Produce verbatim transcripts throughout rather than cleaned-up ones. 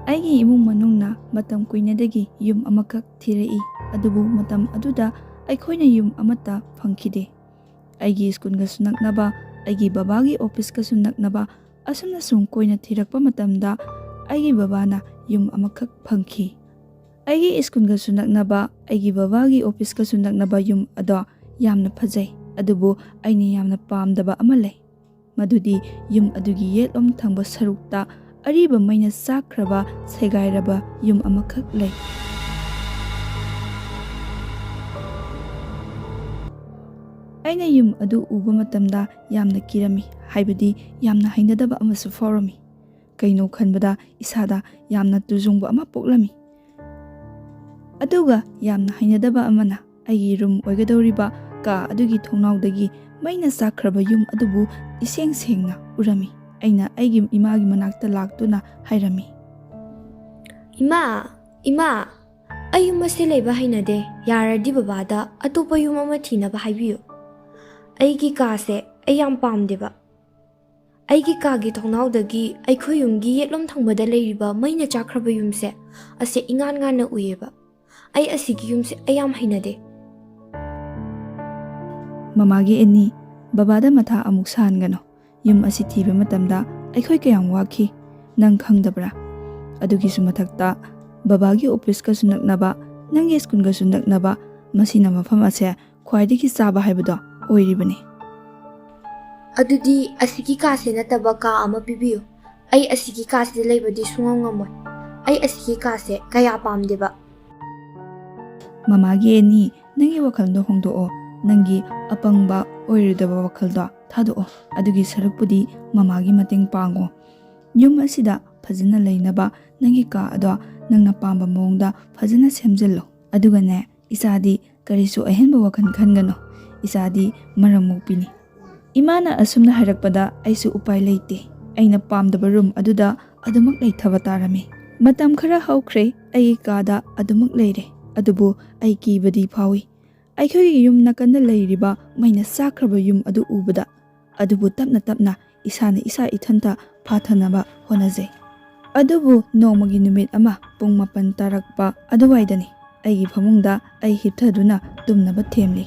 ꯑꯩꯒꯤ ꯏꯃꯨꯡ ꯃꯅꯨꯡꯅ ꯃꯇꯝ ꯀꯨꯏꯅꯗꯒꯤ ꯌꯨꯝ ꯑꯃꯈꯛ ꯊꯤꯔꯛꯏ, ꯑꯗꯨꯕꯨ ꯃꯇꯝ ꯑꯗꯨꯗ ꯑꯩꯈꯣꯏꯅ ꯌꯨꯝ ꯑꯃꯠꯇ ꯐꯪꯈꯤꯗꯦ꯫ ꯑꯩꯒꯤ ꯁ꯭ꯀꯨꯜꯒꯁꯨ ꯅꯛꯅꯕ, ꯑꯩꯒꯤ ꯕꯕꯥꯒꯤ ꯑꯣꯐꯤꯁꯀꯁꯨ ꯅꯛꯅꯕ, ꯑꯁꯨꯝꯅ ꯁꯨꯝ ꯀꯣꯏꯅ ꯊꯤꯔꯛꯄ ꯃꯇꯝꯗ ꯑꯩꯒꯤ ꯕꯕꯥꯅ ꯌꯨꯝ ꯑꯃꯈꯛ ꯐꯪꯈꯤ꯫ ꯑꯩꯒꯤ ꯁ꯭ꯀꯨꯜꯒꯁꯨ ꯅꯛꯅꯕ, ꯑꯩꯒꯤ ꯕꯕꯥꯒꯤ ꯑꯣꯐꯤꯁꯀꯁꯨ ꯅꯛꯅꯕ ꯌꯨꯝ ꯑꯗꯣ ꯌꯥꯝꯅ ꯐꯖꯩ, ꯑꯗꯨꯕꯨ ꯑꯩꯅ ꯌꯥꯝꯅ ꯄꯥꯝꯗꯕ ꯑꯃ ꯂꯩ꯫ ꯃꯗꯨꯗꯤ ꯌꯨꯝ ꯑꯗꯨꯒꯤ ꯌꯦꯠꯂꯣꯝ ꯊꯪꯕ ꯁꯔꯨꯛꯇ ꯑꯔꯤꯕ ꯃꯩꯅ ꯆꯥꯛꯈ꯭ꯔꯕ ꯁꯦꯒꯥꯏꯔꯕ ꯌꯨꯝ ꯑꯃꯈꯛ ꯂꯩ꯫ ꯑꯩꯅ ꯌꯨꯝ ꯑꯗꯨ ꯎꯕ ꯃꯇꯝꯗ ꯌꯥꯝꯅ ꯀꯤꯔꯝꯃꯤ, ꯍꯥꯏꯕꯗꯤ ꯌꯥꯝꯅ ꯍꯩꯅꯗꯕ ꯑꯃꯁꯨ ꯐꯥꯎꯔꯝꯃꯤ꯫ ꯀꯩꯅꯣ ꯈꯟꯕꯗ ꯏꯁꯥꯗ ꯌꯥꯝꯅ ꯇꯨꯖꯨꯡꯕ ꯑꯃ ꯄꯣꯛꯂꯝꯃꯤ꯫ ꯑꯗꯨꯒ ꯌꯥꯝꯅ ꯍꯩꯅꯗꯕ ꯑꯃꯅ, ꯑꯩꯒꯤ ꯔꯨꯝ ꯑꯣꯏꯒꯗꯧꯔꯤꯕ ꯀꯥ ꯑꯗꯨꯒꯤ ꯊꯣꯡꯅꯥꯎꯗꯒꯤ ꯃꯩꯅ ꯆꯥꯛꯈ꯭ꯔꯕ ꯌꯨꯝ ꯑꯗꯨꯕꯨ ꯏꯁꯦꯡ ꯁꯦꯡꯅ ꯎꯔꯝꯃꯤ꯫ ꯑꯩꯅ ꯑꯩꯒꯤ ꯏꯃꯥꯒꯤ ꯃꯅꯥꯛꯇ ꯂꯥꯛꯇꯨꯅ ꯍꯥꯏꯔꯝꯃꯤ, "ꯏꯃꯥ, ꯏꯃꯥ, ꯑꯩ ꯌꯨꯝ ꯑꯁꯤ ꯂꯩꯕ ꯍꯩꯅꯗꯦ꯫ ꯌꯥꯔꯗꯤ ꯕꯕꯥꯗ ꯑꯇꯣꯞꯄ ꯌꯨꯝ ꯑꯃ ꯊꯤꯅꯕ ꯍꯥꯏꯕꯤꯌꯨ꯫ ꯑꯩꯒꯤ ꯀꯥꯁꯦ ꯑꯩ ꯌꯥꯝ ꯄꯥꯝꯗꯦꯕ꯫ ꯑꯩꯒꯤ ꯀꯥꯒꯤ ꯊꯣꯡꯅꯥꯎꯗꯒꯤ ꯑꯩꯈꯣꯏ ꯌꯨꯝꯒꯤ ꯌꯦꯠꯂꯣꯝ ꯊꯪꯕꯗ ꯂꯩꯔꯤꯕ ꯃꯩꯅ ꯆꯥꯛꯈ꯭ꯔꯕ ꯌꯨꯝꯁꯦ, ꯑꯁꯦ ꯏꯉꯥꯟ ꯉꯥꯟꯅ ꯎꯏꯌꯦꯕ꯫ ꯑꯩ ꯑꯁꯤꯒꯤ ꯌꯨꯝꯁꯦ ꯑꯩ ꯌꯥꯝ ꯍꯩꯅꯗꯦ꯫" "ꯃꯃꯥꯒꯤ ꯑꯦꯅꯤ, ꯕꯕꯥꯗ ꯃꯊꯥ ꯑꯃꯨꯛ ꯁꯥꯍꯟꯒꯅꯨ꯫ ꯌꯨꯝ ꯑꯁꯤ ꯊꯤꯕ ꯃꯇꯝꯗ ꯑꯩꯈꯣꯏ ꯀꯌꯥꯝ ꯋꯥꯈꯤ, ꯅꯪ ꯈꯪꯗꯕ꯭ꯔꯥ? ꯑꯗꯨꯒꯤꯁꯨ ꯃꯊꯛꯇ ꯕꯕꯥꯒꯤ ꯑꯣꯐꯤꯁꯀꯁꯨ ꯅꯛꯅꯕ, ꯅꯪꯒꯤ ꯁ꯭ꯀꯨꯜꯒꯁꯨ ꯅꯛꯅꯕ, ꯃꯁꯤꯅ ꯃꯐꯝ ꯑꯁꯦ ꯈ꯭ꯋꯥꯏꯗꯒꯤ ꯆꯥꯕ ꯍꯥꯏꯕꯗꯣ ꯑꯣꯏꯔꯤꯕꯅꯤ꯫" "ꯑꯗꯨꯗꯤ ꯑꯁꯤꯒꯤ ꯀꯥꯁꯦ ꯅꯠꯇꯕ ꯀꯥ ꯑꯃ ꯄꯤꯕꯤꯌꯨ꯫ ꯑꯩ ꯑꯁꯤꯒꯤ ꯀꯥꯁꯤꯗ ꯂꯩꯕꯗꯤ ꯁꯨꯡꯉꯝ ꯉꯝꯃꯣꯏ꯫ ꯑꯩ ꯑꯁꯤꯒꯤ ꯀꯥꯁꯦ ꯀꯌꯥ ꯄꯥꯝꯗꯦꯕ꯫" "ꯃꯃꯥꯒꯤ ꯑꯦꯅꯤ, ꯅꯪꯒꯤ ꯋꯥꯈꯜꯗꯣ ꯍꯣꯡꯗꯣꯛꯑꯣ꯫ ꯅꯪꯒꯤ ꯑꯄꯪꯕ ꯑꯣꯏꯔꯣꯏꯗꯕ ꯋꯥꯈꯜꯗꯣ ꯊꯥꯗꯣꯛꯑꯣ꯫ ꯑꯗꯨꯒꯤ ꯁꯔꯨꯛꯄꯨꯗꯤ ꯃꯃꯥꯒꯤ ꯃꯇꯦꯡ ꯄꯥꯡꯉꯣ꯫ ꯌꯨꯝ ꯑꯁꯤꯗ ꯐꯖꯅ ꯂꯩꯅꯕ ꯅꯪꯒꯤ ꯀꯥ ꯑꯗꯣ ꯅꯪꯅ ꯄꯥꯝꯕ ꯃꯑꯣꯡꯗ ꯐꯖꯅ ꯁꯦꯝꯖꯤꯜꯂꯣ꯫ ꯑꯗꯨꯒꯅꯦ, ꯏꯆꯥꯗꯤ ꯀꯔꯤꯁꯨ ꯑꯍꯦꯟꯕ ꯋꯥꯈꯜ ꯈꯟꯒꯅꯨ꯫ ꯏꯆꯥꯗꯤ ꯃꯔꯝ ꯃꯣꯛꯄꯤꯅꯤ꯫" ꯏꯃꯥꯅ ꯑꯁꯨꯝꯅ ꯍꯥꯏꯔꯛꯄꯗ ꯑꯩꯁꯨ ꯎꯄꯥꯏ ꯂꯩꯇꯦ꯫ ꯑꯩꯅ ꯄꯥꯝꯗꯕ ꯔꯨꯝ ꯑꯗꯨꯗ ꯑꯗꯨꯃꯛ ꯂꯩꯊꯕ ꯇꯥꯔꯝꯃꯤ꯫ ꯃꯇꯝ ꯈꯔ ꯍꯧꯈ꯭ꯔꯦ, ꯑꯩꯒꯤ ꯀꯥꯗ ꯑꯗꯨꯃꯛ ꯂꯩꯔꯦ꯫ ꯑꯗꯨꯕꯨ ꯑꯩ ꯀꯤꯕꯗꯤ ꯐꯥꯎꯏ꯫ ꯑꯩꯈꯣꯏꯒꯤ ꯌꯨꯝ ꯅꯥꯀꯟꯗ ꯂꯩꯔꯤꯕ ꯃꯩꯅ ꯆꯥꯛꯈ꯭ꯔꯕ ꯌꯨꯝ ꯑꯗꯨ ꯎꯕꯗ꯫ ꯑꯗꯨꯕꯨ ꯇꯞꯅ ꯇꯞꯅ ꯏꯁꯥꯅ ꯏꯁꯥ ꯏꯊꯟꯇ ꯐꯥꯊꯅꯕ ꯍꯣꯠꯅꯖꯩ꯫ ꯑꯗꯨꯕꯨ ꯅꯣꯡꯃꯒꯤ ꯅꯨꯃꯤꯠ ꯑꯃ ꯄꯨꯡ ꯃꯥꯄꯟ ꯇꯥꯔꯛꯄ ꯑꯗꯨꯋꯥꯏꯗꯅꯤ꯫ ꯑꯩꯒꯤ ꯐꯃꯨꯡꯗ ꯑꯩ ꯍꯤꯞꯊꯗꯨꯅ ꯇꯨꯝꯅꯕ ꯊꯦꯝꯂꯤ꯫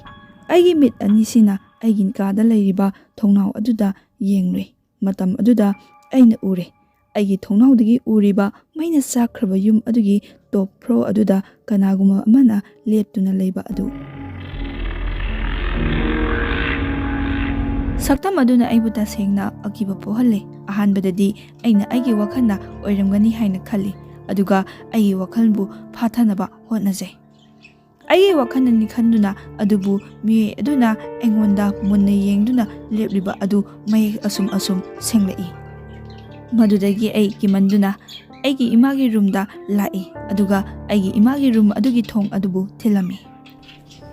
ꯑꯩꯒꯤ ꯃꯤꯠ ꯑꯅꯤꯁꯤꯅ ꯑꯩꯒꯤ ꯀꯥꯗ ꯂꯩꯔꯤꯕ ꯊꯣꯡꯅꯥꯎ ꯑꯗꯨꯗ ꯌꯦꯡꯂꯨꯏ꯫ ꯃꯇꯝ ꯑꯗꯨꯗ ꯑꯩꯅ ꯎꯔꯦ꯫ ꯑꯩꯒꯤ ꯊꯣꯡꯅꯥꯎꯗꯒꯤ ꯎꯔꯤꯕ ꯃꯩꯅ ꯆꯥꯛꯈ꯭ꯔꯕ ꯌꯨꯝ ꯑꯗꯨꯒꯤ ꯇꯣꯞ ꯐ꯭ꯂꯣꯔ ꯑꯗꯨꯗ ꯀꯅꯥꯒꯨꯝꯕ ꯑꯃꯅ ꯂꯦꯞꯇꯨꯅ ꯂꯩꯕ ꯑꯗꯨ꯫ ꯁꯛꯇꯝ ꯑꯗꯨꯅ ꯑꯩꯕꯨ ꯇꯁꯦꯡꯅ ꯑꯀꯤꯕ ꯄꯣꯛꯍꯜꯂꯦ꯫ ꯑꯍꯥꯟꯕꯗꯗꯤ ꯑꯩꯅ ꯑꯩꯒꯤ ꯋꯥꯈꯜꯅ ꯑꯣꯏꯔꯝꯒꯅꯤ ꯍꯥꯏꯅ ꯈꯜꯂꯤ, ꯑꯗꯨꯒ ꯑꯩꯒꯤ ꯋꯥꯈꯜꯕꯨ ꯐꯥꯊꯅꯕ ꯍꯣꯠꯅꯖꯩ꯫ ꯑꯩꯒꯤ ꯋꯥꯈꯜꯅꯅꯤ ꯈꯟꯗꯨꯅ, ꯑꯗꯨꯕꯨ ꯃꯤꯑꯣꯏ ꯑꯗꯨꯅ ꯑꯩꯉꯣꯟꯗ ꯃꯨꯟꯅ ꯌꯦꯡꯗꯨꯅ ꯂꯦꯞꯂꯤꯕ ꯑꯗꯨ ꯃꯌꯦꯛ ꯑꯁꯨꯝ ꯑꯁꯨꯝ ꯁꯦꯡꯂꯛꯏ꯫ ꯃꯗꯨꯗꯒꯤ ꯑꯩ ꯀꯤꯃꯟꯗꯨꯅ ꯑꯩꯒꯤ ꯏꯃꯥꯒꯤ ꯔꯨꯝꯗ ꯂꯥꯛꯏ, ꯑꯗꯨꯒ ꯑꯩꯒꯤ ꯏꯃꯥꯒꯤ ꯔꯨꯝ ꯑꯗꯨꯒꯤ ꯊꯣꯡ ꯑꯗꯨꯕꯨ ꯊꯤꯜꯂꯝꯃꯤ꯫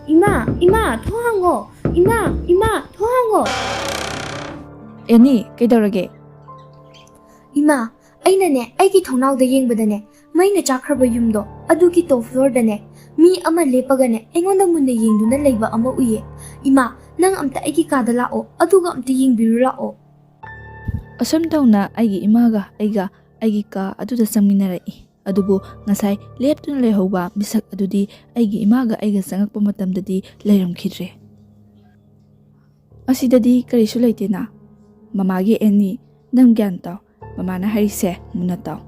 "ꯏꯃꯥ, ꯏꯃꯥ, ꯊꯣꯡ ꯍꯥꯡꯉꯣ! ꯏꯃꯥ, ꯏꯃꯥ, ꯊꯣꯡ ꯍꯥꯡꯉꯣ!" "ꯑꯦꯅꯤ, ꯀꯩꯗꯧꯔꯒꯦ?" "ꯏꯃꯥ, ꯑꯩꯅꯅꯦ, ꯑꯩꯒꯤ ꯊꯣꯡꯅꯥꯎꯗ ꯌꯦꯡꯕꯗꯅꯦ, ꯃꯩꯅ ꯆꯥꯛꯈ꯭ꯔꯕ ꯌꯨꯝꯗꯣ ꯑꯗꯨꯒꯤ ꯇꯣꯞ ꯐ꯭ꯂꯣꯔꯗꯅꯦ ꯃꯤ ꯑꯃ ꯂꯦꯞꯄꯒꯅꯦ ꯑꯩꯉꯣꯟꯗ ꯃꯨꯟꯅ ꯌꯦꯡꯗꯨꯅ ꯂꯩꯕ ꯑꯃ ꯎꯏꯌꯦ꯫ ꯏꯃꯥ, ꯅꯪ ꯑꯝꯇ ꯑꯩꯒꯤ ꯀꯥꯗ ꯂꯥꯛꯑꯣ, ꯑꯗꯨꯒ ꯑꯝꯇ ꯌꯦꯡꯕꯤꯔꯨ ꯂꯥꯛꯑꯣ꯫" ꯑꯁꯨꯝ ꯇꯧꯅ ꯑꯩꯒꯤ ꯏꯃꯥꯒ ꯑꯩꯒ ꯑꯩꯒꯤ ꯀꯥ ꯑꯗꯨꯗ ꯆꯪꯃꯤꯟꯅꯔꯛꯏ꯫ ꯑꯗꯨꯕꯨ ꯉꯁꯥꯏ ꯂꯦꯞꯇꯨꯅ ꯂꯩꯍꯧꯕ ꯃꯤꯁꯛ ꯑꯗꯨꯗꯤ ꯑꯩꯒꯤ ꯏꯃꯥꯒ ꯑꯩꯒ ꯆꯪꯉꯛꯄ ꯃꯇꯝꯗꯗꯤ ꯂꯩꯔꯝꯈꯤꯗ꯭ꯔꯦ꯫ "ꯑꯁꯤꯗꯗꯤ ꯀꯔꯤꯁꯨ ꯂꯩꯇꯦꯅ?" "ꯃꯃꯥꯒꯤ ꯑꯦꯅꯤ, ꯅꯪ ꯒ꯭ꯌꯥꯟ ꯇꯥꯎ꯫ ꯃꯃꯥꯅ ꯍꯥꯏꯔꯤꯁꯦ ꯃꯨꯟꯅ ꯇꯥꯎ꯫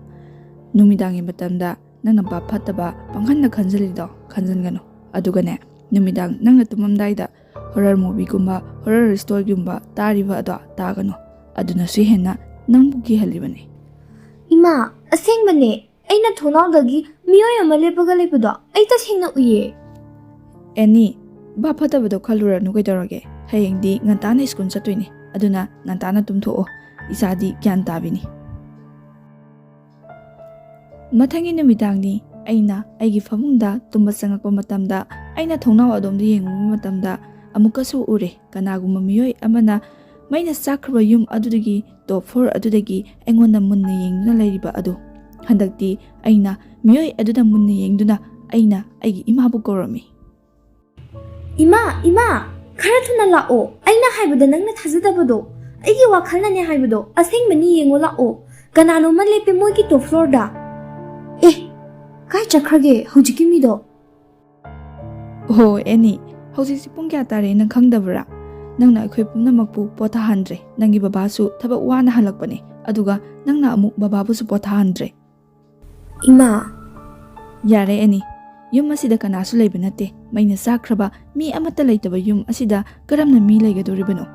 ꯅꯨꯃꯤꯗꯥꯡꯒꯤ ꯃꯇꯝꯗ ꯅꯪꯅ ꯚꯥꯞ ꯐꯠꯇꯕ ꯄꯪꯈꯟꯗ ꯈꯟꯖꯤꯜꯂꯤꯗꯣ ꯈꯟꯖꯤꯟꯒꯅꯨ꯫ ꯑꯗꯨꯒꯅꯦ, ꯅꯨꯃꯤꯗꯥꯡ ꯅꯪꯅ ꯇꯨꯝꯃꯝꯗꯥꯏꯗ ꯍꯣꯔꯔ ꯃꯨꯚꯤꯒꯨꯝꯕ, ꯍꯣꯔꯔ ꯁ꯭ꯇꯣꯔꯤꯒꯨꯝꯕ ꯇꯥꯔꯤꯕ ꯑꯗꯣ ꯇꯥꯒꯅꯨ꯫ ꯑꯗꯨꯅꯁꯨ ꯍꯦꯟꯅ ꯅꯪꯕꯨ ꯀꯤꯍꯜꯂꯤꯕꯅꯤ꯫" "ꯏꯃꯥ, ꯑꯁꯦꯡꯕꯅꯦ꯫ ꯑꯩꯅ ꯊꯣꯡꯅꯥꯎꯗꯒꯤ ꯃꯤꯑꯣꯏ ꯑꯃ ꯂꯦꯞꯄꯒ ꯂꯩꯕꯗꯣ ꯑꯩ ꯇꯁꯦꯡꯅ ꯎꯏꯌꯦ꯫" "ꯑꯦꯅꯤ, ꯚꯥꯞ ꯐꯠꯇꯕꯗꯣ ꯈꯜꯂꯨꯔꯅꯨ ꯀꯩꯗꯧꯔꯒꯦ? ꯍꯌꯦꯡꯗꯤ ꯉꯟꯇꯥꯅ ꯁ꯭ꯀꯨꯜ ꯆꯠꯇꯣꯏꯅꯤ, ꯑꯗꯨꯅ ꯉꯟꯇꯥꯅ ꯇꯨꯝꯊꯣꯛꯑꯣ꯫ ꯏꯆꯥꯗꯤ ꯒ꯭ꯌꯥꯟ ꯇꯥꯕꯤꯅꯤ꯫" ꯃꯊꯪꯒꯤ ꯅꯨꯃꯤꯗꯥꯡꯅꯤ꯫ ꯑꯩꯅ ꯑꯩꯒꯤ ꯐꯃꯨꯡꯗ ꯇꯨꯝꯕ ꯆꯪꯉꯛꯄ ꯃꯇꯝꯗ, ꯑꯩꯅ ꯊꯣꯡꯅꯥꯎ ꯑꯗꯣꯝꯗ ꯌꯦꯡꯂꯨꯕ ꯃꯇꯝꯗ, ꯑꯃꯨꯛꯀꯁꯨ ꯎꯔꯦ, ꯀꯅꯥꯒꯨꯝꯕ ꯃꯤꯑꯣꯏ ꯑꯃꯅ ꯃꯩꯅ ꯆꯥꯛꯈ꯭ꯔꯕ ꯌꯨꯝ ꯑꯗꯨꯗꯒꯤ ꯇꯣꯞ ꯐ꯭ꯂꯣꯔ ꯑꯗꯨꯗꯒꯤ ꯑꯩꯉꯣꯟꯗ ꯃꯨꯟꯅ ꯌꯦꯡꯗꯨꯅ ꯂꯩꯔꯤꯕ ꯑꯗꯨ꯫ ꯍꯟꯗꯛꯇꯤ ꯑꯩꯅ ꯃꯤꯑꯣꯏ ꯑꯗꯨꯗ ꯃꯨꯟꯅ ꯌꯦꯡꯗꯨꯅ ꯑꯩꯅ ꯑꯩꯒꯤ ꯏꯃꯥꯕꯨ ꯀꯧꯔꯝꯃꯤ꯫ "ꯏꯃꯥ, ꯏꯃꯥ, ꯈꯔ ꯊꯨꯅ ꯂꯥꯛꯑꯣ꯫ ꯑꯩꯅ ꯍꯥꯏꯕꯗ ꯅꯪꯅ ꯊꯥꯖꯗꯕꯗꯣ, ꯑꯩꯒꯤ ꯋꯥꯈꯜꯅꯅꯦ ꯍꯥꯏꯕꯗꯣ ꯑꯁꯦꯡꯕꯅꯤ, ꯌꯦꯡꯉꯣ ꯂꯥꯛꯑꯣ꯫ ꯀꯅꯥꯅꯣꯝꯃ ꯂꯦꯞꯄꯦ ꯃꯣꯏꯒꯤ ꯇꯣꯞ ꯐ꯭ꯂꯣꯔꯗ꯫ ꯑꯦ, ꯀꯥꯏ ꯆꯠꯈ꯭ꯔꯒꯦ ꯍꯧꯖꯤꯛꯀꯤ ꯃꯤꯗꯣ? ꯑꯣꯍꯣ, ꯑꯦꯅꯤ, ꯍꯧꯖꯤꯛꯁꯤ ꯄꯨꯡ ꯀꯌꯥ ꯇꯥꯔꯦ ꯅꯪ ꯈꯪꯗꯕ꯭ꯔꯥ? ꯅꯪꯅ ꯑꯩꯈꯣꯏ ꯄꯨꯝꯅꯃꯛꯄꯨ ꯄꯣꯊꯥꯍꯟꯗ꯭ꯔꯦ꯫ ꯅꯪꯒꯤ ꯕꯕꯥꯁꯨ ꯊꯕꯛ ꯋꯥꯅ ꯍꯜꯂꯛꯄꯅꯦ, ꯑꯗꯨꯒ ꯅꯪꯅ ꯑꯃꯨꯛ ꯕꯕꯥꯕꯨꯁꯨ ꯄꯣꯊꯥꯍꯟꯗ꯭ꯔꯦ꯫ ꯏꯃꯥ! ꯌꯥꯔꯦ ꯑꯦꯅꯤ, ꯌꯨꯝ ꯑꯁꯤꯗ ꯀꯅꯥꯁꯨ ꯂꯩꯕ ꯅꯠꯇꯦ꯫ ꯃꯩꯅ ꯆꯥꯛꯈ꯭ꯔꯕ, ꯃꯤ ꯑꯃꯠꯇ ꯂꯩꯇꯕ ꯌꯨꯝ ꯑꯁꯤꯗ ꯀꯔꯝꯅ ꯃꯤ ꯂꯩꯒꯗꯧꯔꯤꯕꯅꯣ?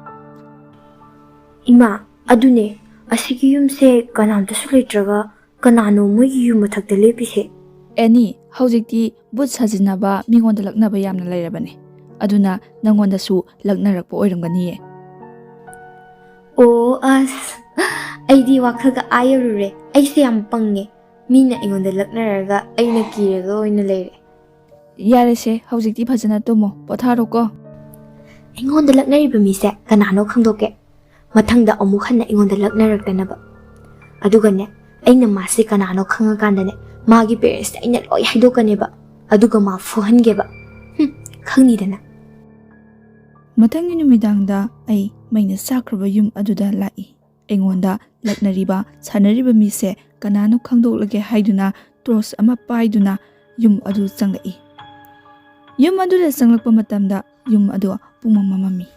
ꯏꯃꯥ, ꯑꯗꯨꯅꯦ, ꯑꯁꯤꯒꯤ ꯌꯨꯝꯁꯦ ꯀꯅꯥꯝꯇꯁꯨ ꯂꯩꯇ꯭ꯔꯒ ꯀꯅꯥꯅꯣ ꯃꯣꯏꯒꯤ ꯌꯨꯝ ꯃꯊꯛꯇ ꯂꯦꯞꯄꯤꯁꯦ? ꯑꯦꯅꯤ, ꯍꯧꯖꯤꯛꯇꯤ ꯚꯨꯠ ꯁꯥꯖꯤꯟꯅꯕ, ꯃꯤꯉꯣꯟꯗ ꯂꯛꯅꯕ ꯌꯥꯝꯅ ꯂꯩꯔꯕꯅꯦ꯫ ꯑꯗꯨꯅ ꯅꯪꯉꯣꯟꯗꯁꯨ ꯂꯛꯅꯔꯛꯄ ꯑꯣꯏꯔꯝꯒꯅꯤꯌꯦ꯫ ꯑꯣ ꯑꯁ, ꯑꯩꯗꯤ ꯋꯥꯈꯜꯒ ꯑꯥ ꯌꯧꯔꯨꯔꯦ꯫ ꯑꯩꯁꯦ ꯌꯥꯝ ꯄꯪꯉꯦ꯫ ꯃꯤꯅ ꯑꯩꯉꯣꯟꯗ ꯂꯛꯅꯔꯒ ꯑꯩꯅ ꯀꯤꯔꯒ ꯑꯣꯏꯅ ꯂꯩꯔꯦ꯫ ꯌꯥꯔꯦꯁꯦ, ꯍꯧꯖꯤꯛꯇꯤ ꯐꯖꯅ ꯇꯨꯝꯃꯣ, ꯄꯣꯊꯥꯔꯣꯀꯣ꯫ ꯑꯩꯉꯣꯟꯗ ꯂꯛꯅꯔꯤꯕ ꯃꯤꯁꯦ ꯀꯅꯥꯅꯣ ꯈꯪꯗꯣꯛꯀꯦ꯫ ꯃꯊꯪꯗ ꯑꯃꯨꯛ ꯍꯟꯅ ꯑꯩꯉꯣꯟꯗ ꯂꯛꯅꯔꯛꯇꯅꯕ꯫ ꯑꯗꯨꯒꯅꯦ, ꯑꯩꯅ ꯃꯥꯁꯦ ꯀꯅꯥꯅꯣ ꯈꯪꯉꯀꯥꯟꯗꯅꯦ, ꯃꯥꯒꯤ ꯄꯦꯔꯦꯟꯁꯇ ꯑꯩꯅ ꯂꯣꯏ ꯍꯥꯏꯗꯣꯛꯀꯅꯦꯕ꯫ ꯑꯗꯨꯒ ꯃꯥ ꯐꯨꯍꯟꯒꯦꯕ꯫ ꯍꯨꯝ, ꯈꯪꯅꯤꯗꯅ꯫ ꯃꯊꯪꯒꯤ ꯅꯨꯃꯤꯗꯥꯡꯗ ꯑꯩ ꯃꯩꯅ ꯆꯥꯛꯈ꯭ꯔꯕ ꯌꯨꯝ ꯑꯗꯨꯗ ꯂꯥꯛꯏ꯫ ꯑꯩꯉꯣꯟꯗ ꯂꯛꯅꯔꯤꯕ, ꯁꯥꯟꯅꯔꯤꯕ ꯃꯤꯁꯦ ꯀꯅꯥꯅꯣ ꯈꯪꯗꯣꯛꯂꯒꯦ ꯍꯥꯏꯗꯨꯅ ꯇꯣꯔꯆ ꯑꯃ ꯄꯥꯏꯗꯨꯅ ꯌꯨꯝ ꯑꯗꯨ ꯆꯪꯂꯛꯏ꯫ ꯌꯨꯝ ꯑꯗꯨꯗ ꯆꯪꯂꯛꯄ ꯃꯇꯝꯗ ꯌꯨꯝ ꯑꯗꯨ ꯄꯨꯡꯃꯝ ꯃꯝꯃꯝꯃꯤ꯫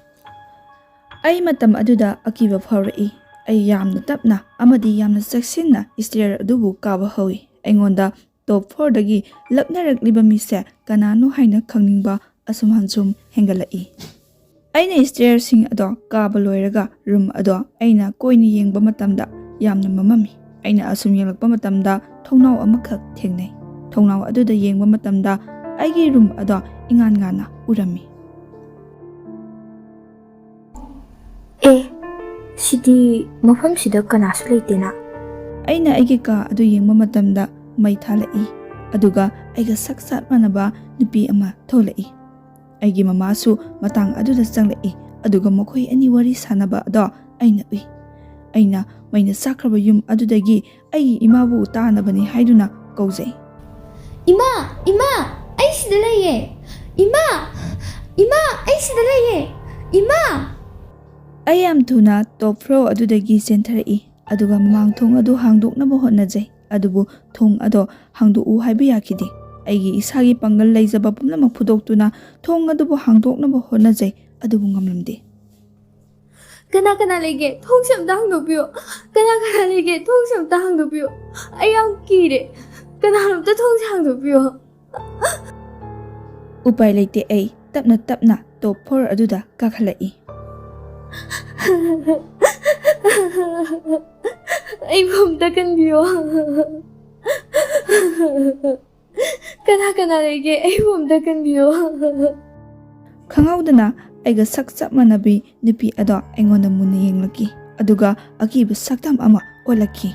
ꯑꯩ ꯃꯇꯝ ꯑꯗꯨꯗ ꯑꯀꯤꯕ ꯐꯥꯎꯔꯛꯏ꯫ ꯑꯩ ꯌꯥꯝꯅ ꯇꯞꯅ ꯑꯃꯗꯤ ꯌꯥꯝꯅ ꯆꯦꯛꯁꯤꯟꯅ ꯁ꯭ꯇꯦꯌꯔ ꯑꯗꯨꯕꯨ ꯀꯥꯕ ꯍꯧꯏ꯫ ꯑꯩꯉꯣꯟꯗ ꯇꯣꯞ ꯐ꯭ꯂꯣꯔꯗꯒꯤ ꯂꯛꯅꯔꯛꯂꯤꯕ ꯃꯤꯁꯦ ꯀꯅꯥꯅꯣ ꯍꯥꯏꯅ ꯈꯪꯅꯤꯡꯕ ꯑꯁꯨꯝ ꯍꯟꯁꯨꯝ ꯍꯦꯟꯒꯠꯂꯛꯏ꯫ ꯑꯩꯅ ꯁ꯭ꯇꯦꯌꯔꯁꯤꯡ ꯑꯗꯣ ꯀꯥꯕ ꯂꯣꯏꯔꯒ ꯔꯨꯝ ꯑꯗꯣ ꯑꯩꯅ ꯀꯣꯏꯅ ꯌꯦꯡꯕ ꯃꯇꯝꯗ ꯌꯥꯝꯅ ꯃꯝꯃꯝꯃꯤ꯫ ꯑꯩꯅ ꯑꯁꯨꯝ ꯌꯦꯡꯂꯛꯄ ꯃꯇꯝꯗ ꯊꯣꯡꯅꯥꯎ ꯑꯃꯈꯛ ꯊꯦꯡꯅꯩ꯫ ꯊꯣꯡꯅꯥꯎ ꯑꯗꯨꯗ ꯌꯦꯡꯕ ꯃꯇꯝꯗ ꯑꯩꯒꯤ ꯔꯨꯝ ꯑꯗꯣ ꯏꯉꯥꯟ ꯉꯥꯟꯅ ꯎꯔꯝꯃꯤ꯫ ꯑꯦ, ꯁꯤꯗꯤ ꯃꯐꯝꯁꯤꯗ ꯀꯅꯥꯁꯨ ꯂꯩꯇꯦꯅ꯫ ꯑꯩꯅ ꯑꯩꯒꯤ ꯀꯥ ꯑꯗꯨ ꯌꯦꯡꯕ ꯃꯇꯝꯗ ꯃꯩ ꯊꯥꯜꯂꯛꯏ, ꯑꯗꯨꯒ ꯑꯩꯒ ꯁꯛ ꯆꯞ ꯃꯥꯟꯅꯕ ꯅꯨꯄꯤ ꯑꯃ ꯊꯣꯛꯂꯛꯏ꯫ ꯑꯩꯒꯤ ꯃꯃꯥꯁꯨ ꯃꯇꯥꯡ ꯑꯗꯨꯗ ꯆꯪꯂꯛꯏ, ꯑꯗꯨꯒ ꯃꯈꯣꯏ ꯑꯅꯤ ꯋꯥꯔꯤ ꯁꯥꯟꯅꯕ ꯑꯗꯣ ꯑꯩꯅ ꯎꯏ꯫ ꯑꯩꯅ ꯃꯩꯅ ꯆꯥꯛꯈ꯭ꯔꯕ ꯌꯨꯝ ꯑꯗꯨꯗꯒꯤ ꯑꯩꯒꯤ ꯏꯃꯥꯕꯨ ꯇꯥꯅꯕꯅꯤ ꯍꯥꯏꯗꯨꯅ ꯀꯧꯖꯩ꯫ "ꯏꯃꯥ! ꯏꯃꯥ! ꯑꯩ ꯁꯤꯗ ꯂꯩꯌꯦ! ꯏꯃꯥ! ꯏꯃꯥ! ꯑꯩ ꯁꯤꯗ ꯂꯩꯌꯦ! ꯏꯃꯥ!" ꯑꯩ ꯌꯥꯝ ꯊꯨꯅ ꯇꯣꯞ ꯐ꯭ꯂꯣꯔ ꯑꯗꯨꯗꯒꯤ ꯆꯦꯟꯊꯔꯛꯏ꯫ ꯑꯗꯨꯒ ꯃꯃꯥꯡ ꯊꯣꯡ ꯑꯗꯨ ꯍꯥꯡꯗꯣꯛꯅꯕ ꯍꯣꯠꯅꯖꯩ꯫ ꯑꯗꯨꯕꯨ ꯊꯣꯡ ꯑꯗꯣ ꯍꯥꯡꯗꯣꯛꯎ ꯍꯥꯏꯕ ꯌꯥꯈꯤꯗꯦ꯫ ꯑꯩꯒꯤ ꯏꯁꯥꯒꯤ ꯄꯥꯡꯒꯜ ꯂꯩꯖꯕ ꯄꯨꯝꯅꯃꯛ ꯐꯨꯗꯣꯛꯇꯨꯅ ꯊꯣꯡ ꯑꯗꯨꯕꯨ ꯍꯥꯡꯗꯣꯛꯅꯕ ꯍꯣꯠꯅꯖꯩ, ꯑꯗꯨꯕꯨ ꯉꯝꯂꯝꯗꯦ꯫ "ꯀꯅꯥ ꯀꯅꯥ ꯂꯩꯒꯦ? ꯊꯣꯡꯁꯦ ꯑꯝꯇ ꯍꯥꯡꯗꯣꯛꯄꯤꯌꯨ꯫ ꯀꯅꯥ ꯀꯅꯥ ꯂꯩꯒꯦ? ꯊꯣꯡꯁꯦ ꯑꯝꯇ ꯍꯥꯡꯗꯣꯛꯄꯤꯌꯨ꯫ ꯑꯩ ꯌꯥꯝ ꯀꯤꯔꯦ꯫ ꯀꯅꯥꯅꯣꯝꯇ ꯊꯣꯡꯁꯦ ꯍꯥꯡꯗꯣꯛꯄꯤꯌꯨ꯫" ꯎꯄꯥꯏ ꯂꯩꯇꯦ, ꯑꯩ ꯇꯞꯅ ꯇꯞꯅ ꯇꯣꯞ ꯐ꯭ꯂꯣꯔ ꯑꯗꯨꯗ ꯀꯥꯈꯠꯂꯛꯏ꯫ "ꯑꯩꯕꯨ ꯑꯝꯇ ꯀꯟꯕꯤꯌꯨ꯫ ꯀꯅꯥ ꯀꯅꯥ ꯂꯩꯒꯦ? ꯑꯩꯕꯨ ꯑꯝꯇ ꯀꯟꯕꯤꯌꯨ꯫" ꯈꯪꯍꯧꯗꯅ ꯑꯩꯒ ꯁꯛ ꯆꯞ ꯃꯥꯟꯅꯕꯤ ꯅꯨꯄꯤ ꯑꯗꯣ ꯑꯩꯉꯣꯟꯗ ꯃꯨꯟꯅ ꯌꯦꯡꯂꯛꯈꯤ, ꯑꯗꯨꯒ ꯑꯀꯤꯕ ꯁꯛꯇꯝ ꯑꯃ ꯑꯣꯜꯂꯛꯈꯤ꯫